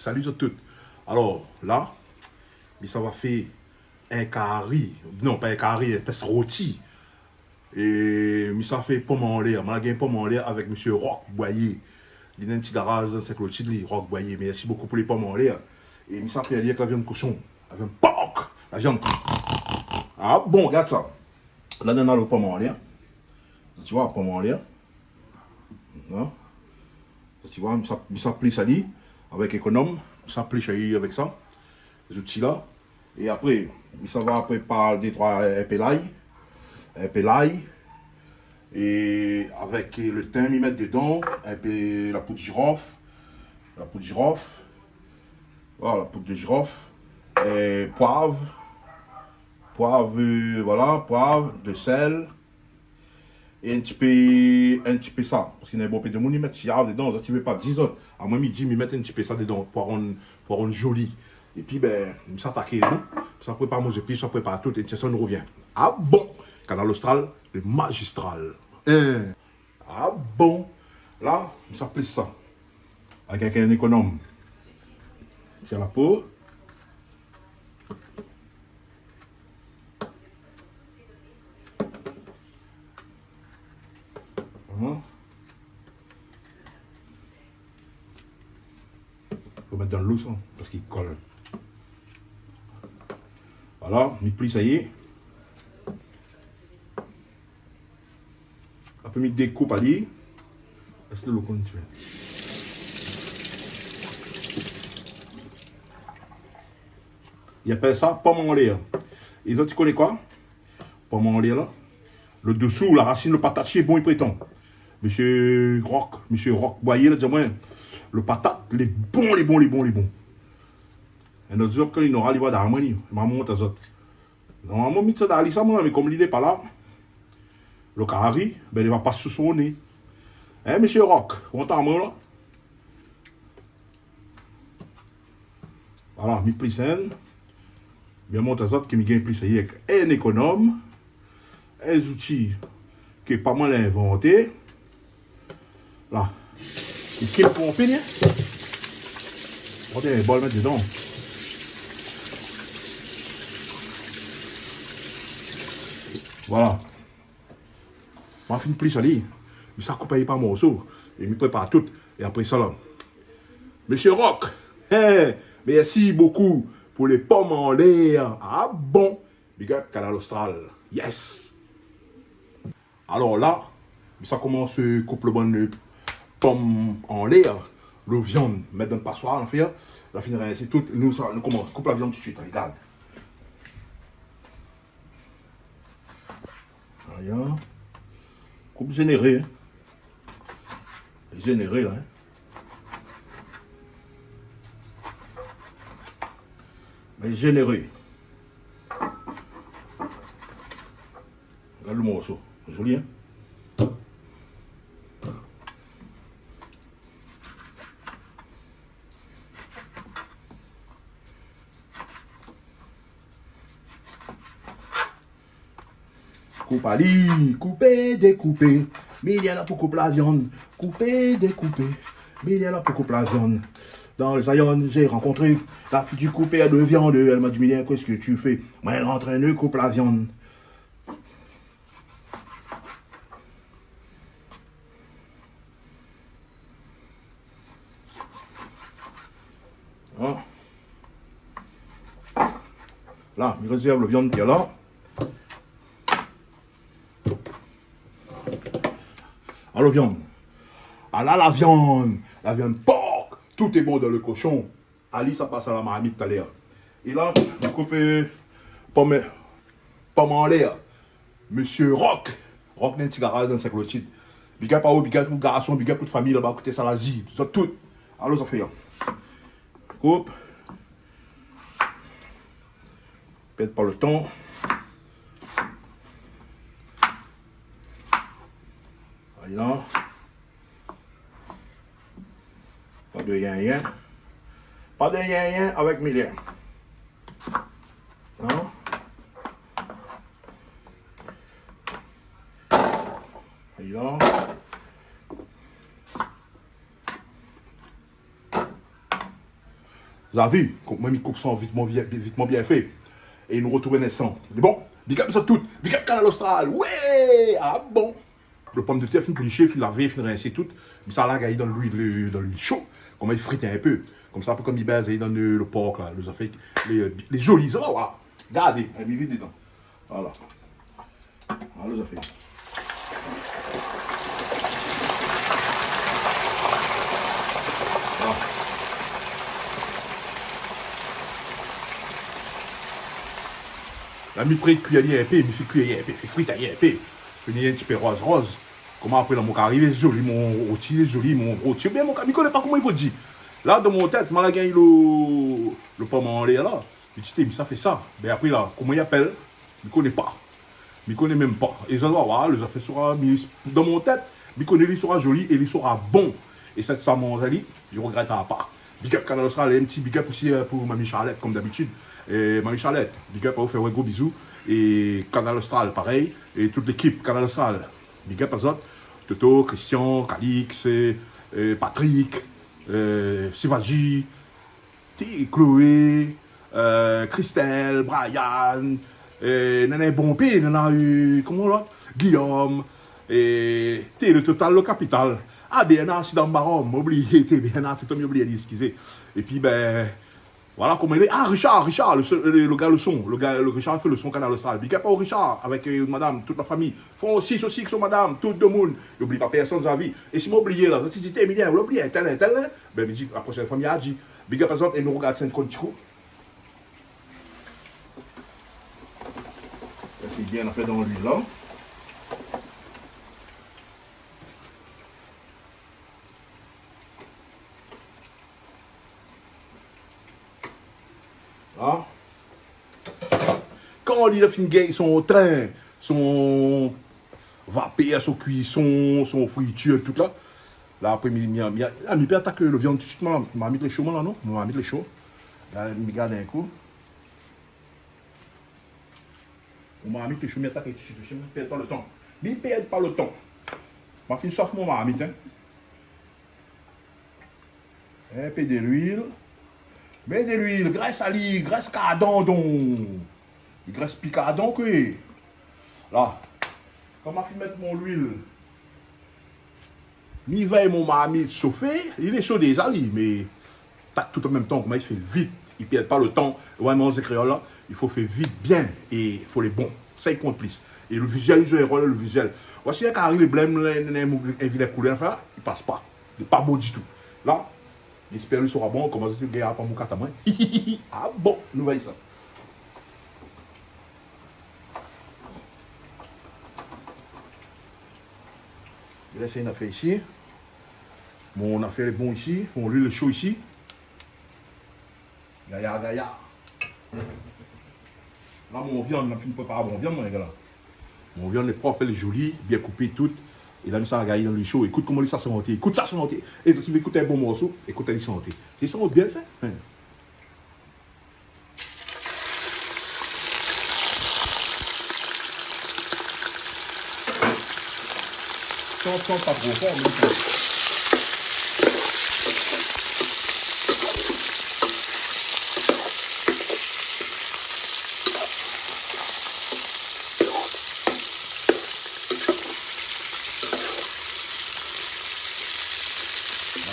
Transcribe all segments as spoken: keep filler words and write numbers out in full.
Sali zot tout. Alor, la, mi sa va fé in kari. Non, pa in kari, in pès roti. É mi sa fé pom anlèr. Moin la gingn pom anlèr avèk Mésyé Rock Boyer. Li néna in ti garaz dan Sint-Klotid, li, Rock Boyer. Mèrsi bokou pou lé pom anlèr. É mi sa fé ali avèk la viann koshon. La viann pork. La viann. Ah bon, gard sa. La, nana lo pom anlèr. Ti voi, pom anlèr. Non ? Ti voi, mi sa, mi sa plis ali avèk ékonom. Mi sa plis ali avèk sa. Zouti la. É apré, mi sa va prépar dé troi, in pé lay. In pé lay. É avèk lo tin, mi mèt dedan. In pé la poud jirof. La poud jirof. Voilà, la poud de jirof. É poiv. Poiv, euh, voilà, poiv, de sèl. É in ti pé, in ti pé sa. Paske néna bonpé demoun i mèt siav dedan, sa ti vé pa di zot. Amoin, mi di, mi mèt in ti pé sa dedan, pou rann, pou rann zoli. Épi, bin, mi sa ataké, non ? Mi sa prépar mon zépis, mi sa prépar tout, é ti sa nou rovien. Ah bon ? Kanal Austral, le magistral. Hein ? Ah bon ? La, mi sa plis sa. Avèk, avèk in ékonom. Tir la po. Voilà. Fo mèt dan lo sa, paske li kol. Voilà, mi plis sa i lé. Apré, mi dékoup ali. Lès lo kontinué. I apèl sa pom anlèr. É zot i koné koi ? Pom anlèr la. Lo dosou, la rasine, lo patat, sé bon, i prétan. Mésyé Rock, Mésyé Rock Boyer la di amoin, lo patat, lé bon, lé bon, lé bon, lé bon. É nout zour, kan li nora, li va dar amoin, li, ma mont azot. Normalman, mi té done ali sa, moin, mé kom li lé pa la, lo kari, bin, li va pas sou son né. Hein, Mésyé Rock, ou antann amoin la ? Voilà, mi plis inn. Bien mont azot ke mi gingn plis avèk in ékonom. In zouti ke pa moin la invanté. La. Li kip konpli, hein. Pran in bol, mèt dedan. Voilà. Ma fine plis ali. Mi sa koup ali par morso. É mi prépar tout. É apré sa la. Mésyé Rock. Hein, mèrsi bokou pou lé pom anlèr. Ah bon. Big up, Kanal Austral. Yes. Alor la, mi sa komans koup lo bann pom anlèr, lo viann, mèt dan pasoir, an fèr, la fine rinsé tout, nou sa, nou komans koup la viann tout suit, gard. Aya. Koup zénéré. Zénéré la, hein. Mé zénéré. Gard lo morso. Zoli, hein ? Koup ali, koupé, dékoupé. Milien la pou koup la viann. Koupé, dékoupé. Milien la pou koup la viann. Dans le Zion, j'ai rencontré la fille du coupeur de viande. Elle m'a dit, Milien, qu'est-ce que tu fais ? Moin, lé antrinn koup la viann. Hein ? La, mi rézèrv lo viann ki lé la. Alor, viann. Ala la viann, la viann pork, tout lé bon dan lo koshon. Ali sa pas a la marmit talèr. É la, mi koup, euh, pom, pom anlèr. Mésyé Rock. Rock néna in ti garaz dan Sint-Klotid. Big up aou, big up pou garson, big up pou fami laba koté Salazie. Zot tout. Alor, sa fé, hein. Koup. Pèrd pa lo tan. Ala. Pa de yin-yin. Pa de yin-yin avèk Milien. Non ? Ala. Zot la vi koman mi koup sa vitman, vi-, vitman bien fé. É nou rotrouv in instan. Lé bon, big up zot tout. Big up Kanal Austral. Wé, ah bon. Lo pomdetèr fine plishé, fine lavé, fine rinsé tout. Mi sa larg ali dan luil, dan luil sho. Koman i frit in pé. Konmsa, apré, kom i baz ali dan lo, lo por la, lo zafèr lé, lé zoli, sa va, wa. Gardé, in, mi vid dedan. Voilà. Voilà lo zafèr. Voilà. La mi pré kui ali in pé, mi fé kui ali in pé, fé frit ali in pé. Fini in ti pé roz, roz. Koman apré la, mon ka arivé zoli, mon roti lé zoli, mon roti, oubien mon ka, mi koné pa koman i fo di. La, dan mon tèt, ma la gingn lo, lo pom anlèr la. Mi di, té, mi sa fé sa. Bin apré la, koman i apèl ? Mi koné pa. Mi koné mèm pa. É zot va wa, lo zafèr sora, mi, dan mon tèt, mi koné li sora zoli é li sora bon. É sat sa manz ali, li rogrètera pa. Big up Kanal Austral, in ti big up osi, euh, pou Mami Charlette, kom dabitid. É Mami Charlette, big up aou, fé aou in gro bizou. É Kanal Austral, parèy. É tout lékip Kanal Austral, big up azot. Toto, Christian, Calix, euh, Patrick, euh, Sivaji, té, Chloé, euh, Christelle, Brian, euh, nana in bonpé, nana, euh, koman lot ? Guillaume, é té, lo total, lo kapital. Ah, Bernard, si dan barom, ma obliyé, té, Bernard, toultan mi obliyé ali, eskizé. Épi, bin, voilà koman i lé. Ah, Richard, Richard, lo, lo, lo gars lo son, lo gars, lo Richard i fé lo son Kanal Austral. Big up aou Richard, avèk, euh, madam, tout la fami. Francis osi, èk son madam, tout domoun. Oubli pa pèrsone, zot la vi. É si ma obliyé la, zot i di, té, Emilien, ou la obliyé intèl, intèl, in ? Bin, mi di, la proshèn foi, mi di. Big up azot é nou rogard sa in ti kou. Sa sé bien, nou fé dan luil la. La. Kan li la fine gingn son trin, son vapèr, son kuison, son fritir, tout la. La, apré, mi, mi, mi, ah, mi pé atak lo viann toutsuit, ma, marmit lé sho, moin la, non ? Mon marmit lé sho. La, mi gard in kou. Mon marmit lé sho, mi atak toutsuit, mi pèrd pa lo tan. Mi pèrd pa lo tan. Ma fine sof mon marmit, in. In pé de luil. Mèt de luil, grès ali, grès kardon, don. Grès pi kardon ke. La. Kan ma fine mèt mon luil, mi vèy mon marmit sofé, li lé sho déza, li, mé pa tout an mèm tan, koman i fé vit, i pèrd pa lo tan. Wé, manzé kréol la, i fo fé vit bien é i fo lé bon. Sa i kont plis. É lo vizièl, i zoué in rol, lo vizièl. Wa si in kari lé blèm, in, in, in, in vilin koulèr, anfin, i pas pa. Lé pa bo ditou. La, mi éspèr li sora bon, koman sa, gingn pa mon kat amoin. Ah bon, nou vèy sa. Mi lès in afèr isi. Mon afèr lé bon isi. Mon luil lé sho isi. Gayar, gayar. La, mon viann, la fine prépar mon viann, mon gars la. Mon viann lé prop, lé zoli, bien koupé, tout. É la, mi sa gayar dan luil sho. Ékout koman li sa santé. Ékout sa santé. É si zot i vé ékout in bon morso, ékout ali santé. Li sant bien sa, in. Shant, shant pa tro for, mé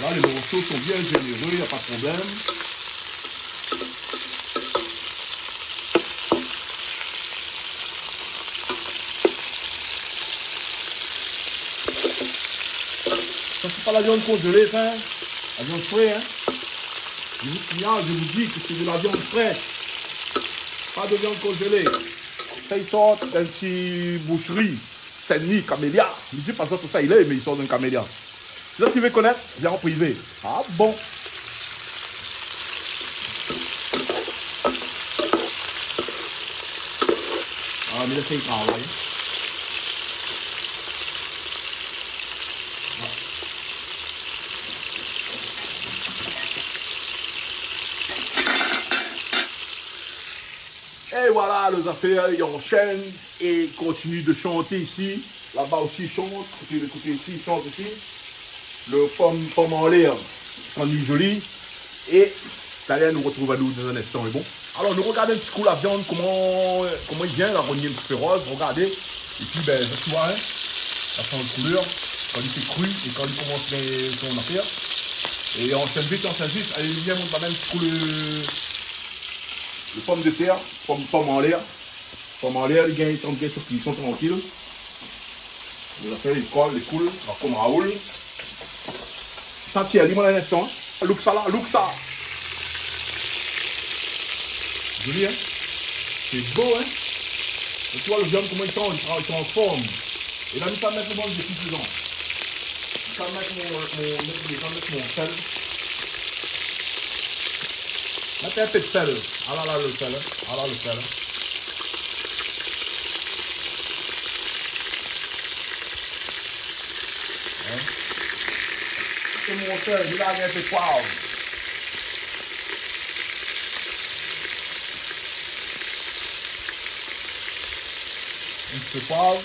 voilà, les morceaux sont bien généreux, y a pas de problème. Sa sé pa la viann konzélé, sa, in. La viann fré, in. Je vous signale, je vous dis que c'est de la viande fraîche. Pas de viande congelée. Sa i sort d'in ti boushri Saint-Denis, Camélia. Mi di pa zot ousa i lé, mé i sort d'in Camélia. Zot i vé konèt, vien an privé. Ah bon. Ah, mi lès ali travay. Et voilà, les affaires, i anshèn é i kontinié de shanté isi. Laba osi i shant, koté, koté isi, i shant osi. Lo pom, pom anlèr, kan li lé zoli. É Talèr nou rotrouv anou dan in instan, lé bon. Alor, nou rogard in ti kou la viann, koman, koman li vien, la rogn in ti pé roz, rogardé. Épi, bin, zot i voi, in, la sanz koulèr, kan li lé kri é kan li komans gingn son afèr. É ansèn vit, ansèn vit. Alé, vien, mont pa mèm in ti kou le, le pomdetèr, pom, pom anlèr. Pom anlèr, li gingn, li gingn son kuison trankil. Li la fé, li kol, li koul, la kom Raoul. Sa tir ali, mon instan. Look sa la, look sa. Zoli, in ? Sé bo, in ? É ou voi le viann, koman li tran-, li tran-, li transform. É la, nou sa mèt le bann zépis dedan. Mi sa mèt mon, mon, mon, mi sa mèt mon sèl. Mèt in pé de sèl. Ala la le sèl, in. Ala le sèl, in. In ? Sé mon sèl, mi la mèt in pé de poiv. In ti pé poiv.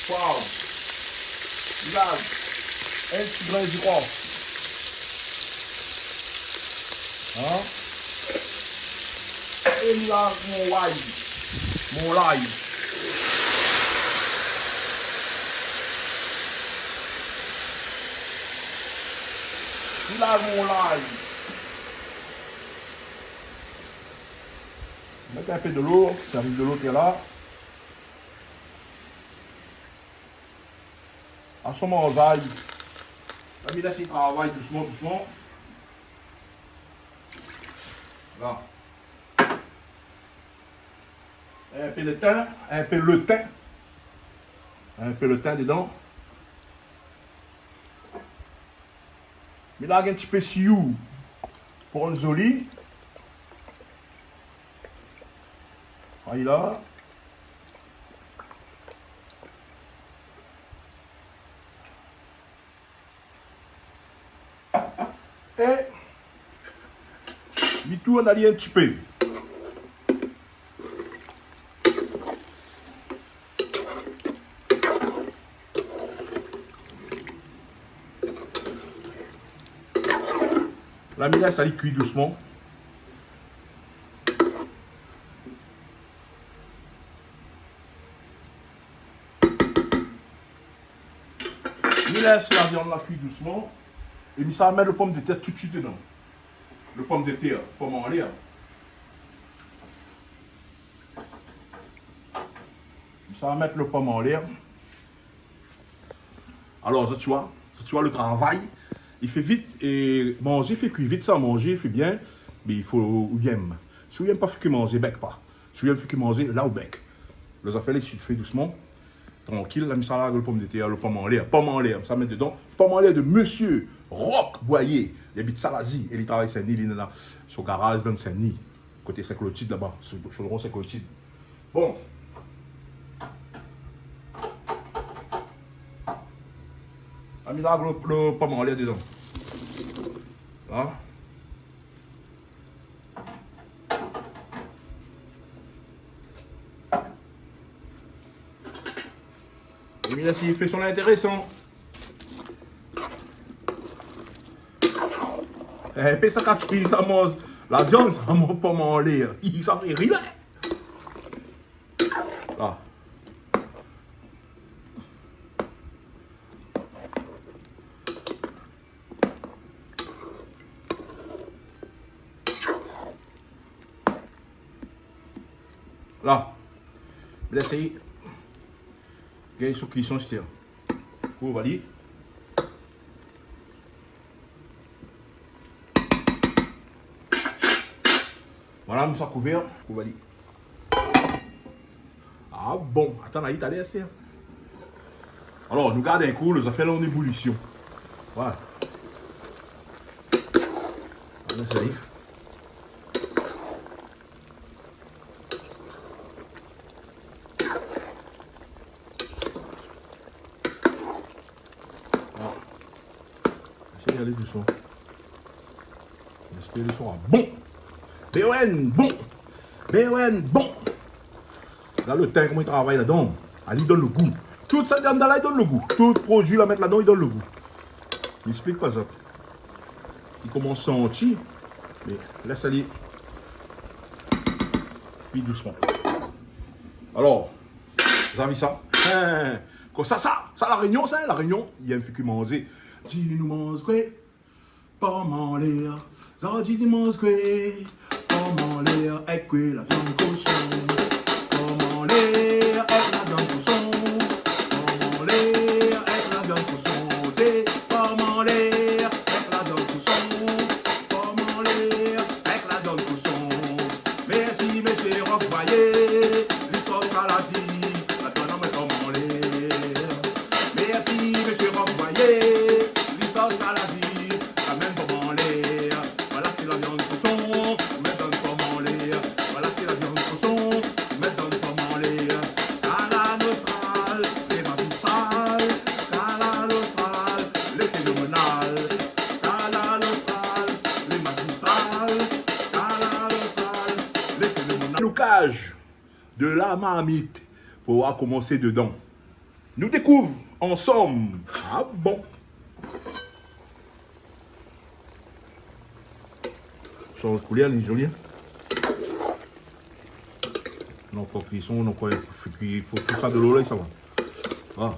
Poiv. Laz. In ti grin zikros. In ? É laz mon lay. Mon lay. Laz mon lay. Mèt in pé dolo, sa ariv dolo ki lé la. A son manzay. La, mi lès ali travay dousman, dousman. La. In pé le tin, in pé le tin. In pé le tin dedan. Mi larg in ti pé siou pou rann zoli. Ay la. É mi tourn ali in ti pé. La, mi lès ali kui dousman. Mi lès la viann la kui dousman. É mi sa mèt le pomdetèr tout suit dedan. Le pomdetèr, pom anlèr. Mi sa mèt le pom anlèr. Alor, zot i voi, zot i voi le travay, li fé vit, é manzé i fé kui vit, sa, manzé i fé bien, mé i fo ou yèm. Si ou yèm pa fé kui manzé, bèk pa. Si ou yèm fé kui manzé, la ou bèk. Le zafèr lé suit fé dousman, trankil, la, mi sa larg le pomdetèr, le pom anlèr, pom anlèr, mi sa mèt dedan, pom anlèr de Monsieur Rock Boyer, li abit Salazie, é li travay Sin-Dni, li néna son garaz dan Sin-Dni. Koté Sin-Klotid laba, sou, sou le ron Sin-Klotid. Bon. La, mi larg le, le pom anlèr dedan. La. É mi lès ali fé son intérésan. É, pé sa ka kui, sa manz. La viann, sa manz pom anlèr. Sa fé ri la. La. La. Mi lès ali gingn son kuison, sé sa. Kouv ali. Voilà, mi sa kouvèr. Kouv ali. A bon, atann, la, li lé asé. Alor, nou gard in kou, le zafèr lé an éboulision. Voilà. Voilà, sa i lé. Voilà. Éséy alé dousman. Paske li sra bon. Béwen, bon. Béwen, bon. Gard le tin, koman li travay ladan. Ali donn le gou. Tout sa ki andan la, li donn le gou. Tout produi la mèt ladan, li donn le gou. Mi ésplik pa zot. Li komans santi, mé lès ali kui dousman. Alor, zot la vi sa ? Hin, konmsa sa, sa La Rényon sa, La Rényon, i yèm fé kui manzé. Di nou manz koué ? Pom anlèr. Zot la di nou manz koué ? Pom anlèr èk koué, la viann koson. Pom anlèr èk la viann koson. Pom anlèr èk la viann koson. Dé pom anlèr èk la viann koson. Pom anlèr èk la viann koson. Mèrsi mésyé Rock Voyé, li sort sa la di. Atann, amwin pom anlèr. Mèrsi mésyé Rock Voyé, li sort sa la di. Amwin pom anlèr. Voilà, sé la viann koson, mèt dann pom anlèr. Voilà, sé la viann koson, mèt dann pom anlèr. Kanal Austral, lé mazistral. Kanal Austral, lé fénoménal. Kanal Austral, lé mazistral. Kanal Austral, lé fénoménal. Loukaz de la marmit pou oir koman sé dedan. Nou dékouv ansanm. Ah bon. Sanz koulèr, li zoli, hin. Non, pa kuison, non, pa fé kui, fo tout sa dolo la, sa va. Ah.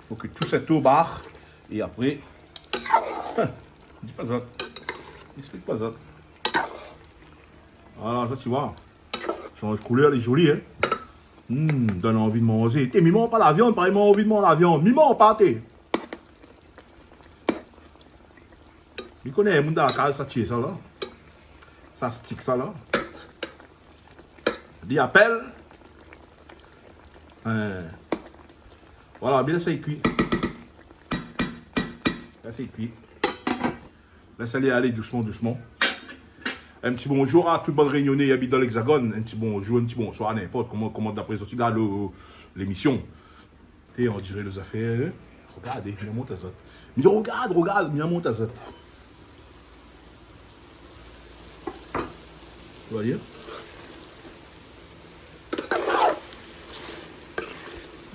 Fo ke tout sa tourn, é apré, hin, di pa zot. Ésplik pa zot. Voilà, sa, ti voi. Sanz koulèr, li zoli, hin. Hmm, donn anvi manzé. Té, mi manz pa la viann, parèy mi anvi manz la viann. Mi manz pa, té. Mi koné moun dan la kaz, sa tié sa la. Sa stik sa la. Li apèl. Hin. Voilà, bien lès ali kui. Lès ali kui. Lès ali alé dousman, dousman. In ti bonzour a tout bann Rényoné i abit dan l'Hexagone. In ti bonzour, in ti bonsoir, ninport koman, koman dapré zot i gard lo, lémisyon. Té, on diré lo zafèr, hin. Rogard, mi amont azot. Mi rogard, rogard, mi amont azot. Ou voi, hin ?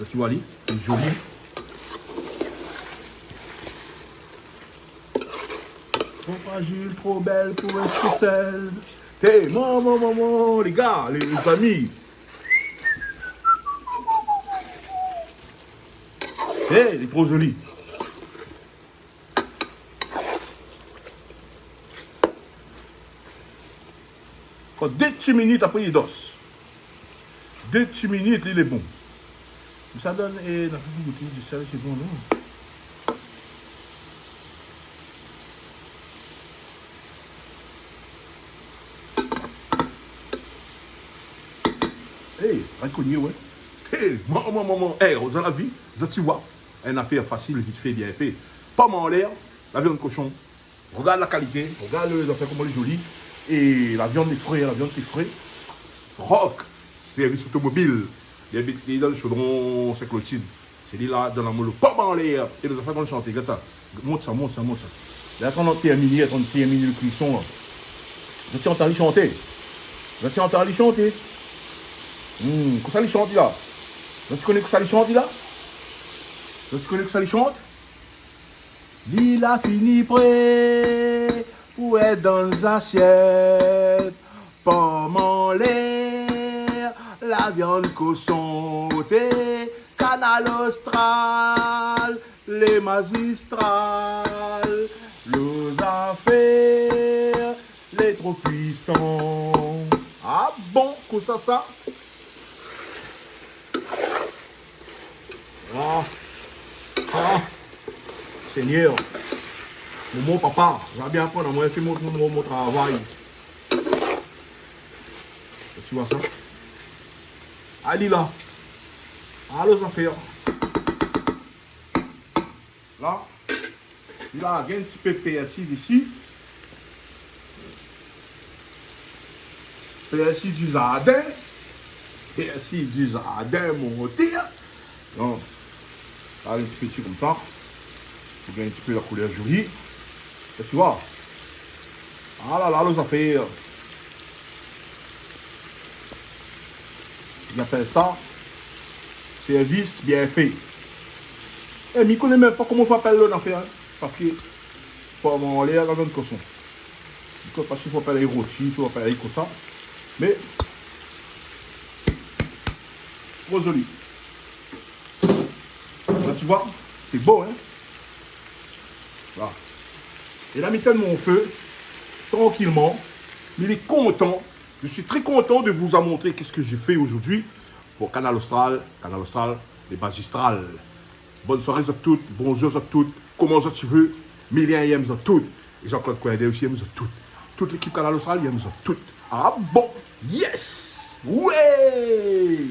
La, ti voi, li lé zoli. Tro frajil, tro bèl pou èt tousèl. Té, momon, momon, lé gars, lé, lé zami. Té, lé tro zoli. Kan dé ti minit, apré li dos. Dé ti minit, li lé bon. Sa donn, é, na pa gouté di sèl, sé bon, non ? É, rankonyé, wé. É, momon, momon, é, zot la vi, zot i voi. In afèr fasil, vit fé, bien fé. Pom anlèr, la viann koshon. Rogard la kalité, rogard lo zafèr, koman li lé zoli. É la viann lé fré, la viann lé fré. Rock, sèrvis otomobil. Li abit, li lé dan Chaudron, Sainte-Clotilde. Sé li la, donn amoin lo pom anlèr. É lo zafèr, kan li shant, gard sa. Mont sa, mont sa, mont sa. La, kan nou tèrmine, kan nou tèrmine lo kuison, la. Zot i antann ali shanté. Zot i antann ali shanté. Hmm, kosa li shant, la ? Zot i koné kosa li shant, la ? Zot i koné kosa li shant ? Li la fini pré pou èt dan zasyèt. Pom anlèr, la viann koshon, té, Kanal Austral, lé mazistral, lo zafèr lé tro puisan. Ah bon, kosa sa ? Ah. Ah. Sényèr. Momon, papa, zot la bien aprann amoin, fé mon, mon, mon travay. Ti voi sa ? Ali la. Alor, zafèr. La, li la gingn in ti pé pèrsi isi. Pèrsi di zardin. Pèrsi di zardin, mon ti. Donk, la, in ti pé ti konmsa. Pou gingn in ti pé la koulèr zoli. É ti voi. Ah la la, lo zafèr. I apèl sa sèrvis bien fé. É, mi koné mèm pa koman fo apèl lo nafèr, in. Parske, fo avoir anlèr la viann koson. Mi koné pa si fo apèl ali roti, fo apèl ali konmsa. Mé, tro zoli. La, ti voi, sé bo, in. Voilà. É la, mi tinn mon fé, trankilman. Mi lé kontan. Je suis très content de vous montrer qu'est-ce que j'ai fait aujourd'hui pour Kanal Austral, Kanal Austral, les magistrales. Bonne soirée zot tout, bonjour zot tout, koman zot i vé, Milien i èm zot tout, é Jean-Claude Coindin osi i èm zot tout. Tout lékip Kanal Austral i èm zot tout. Ah bon? Yes! Ouais!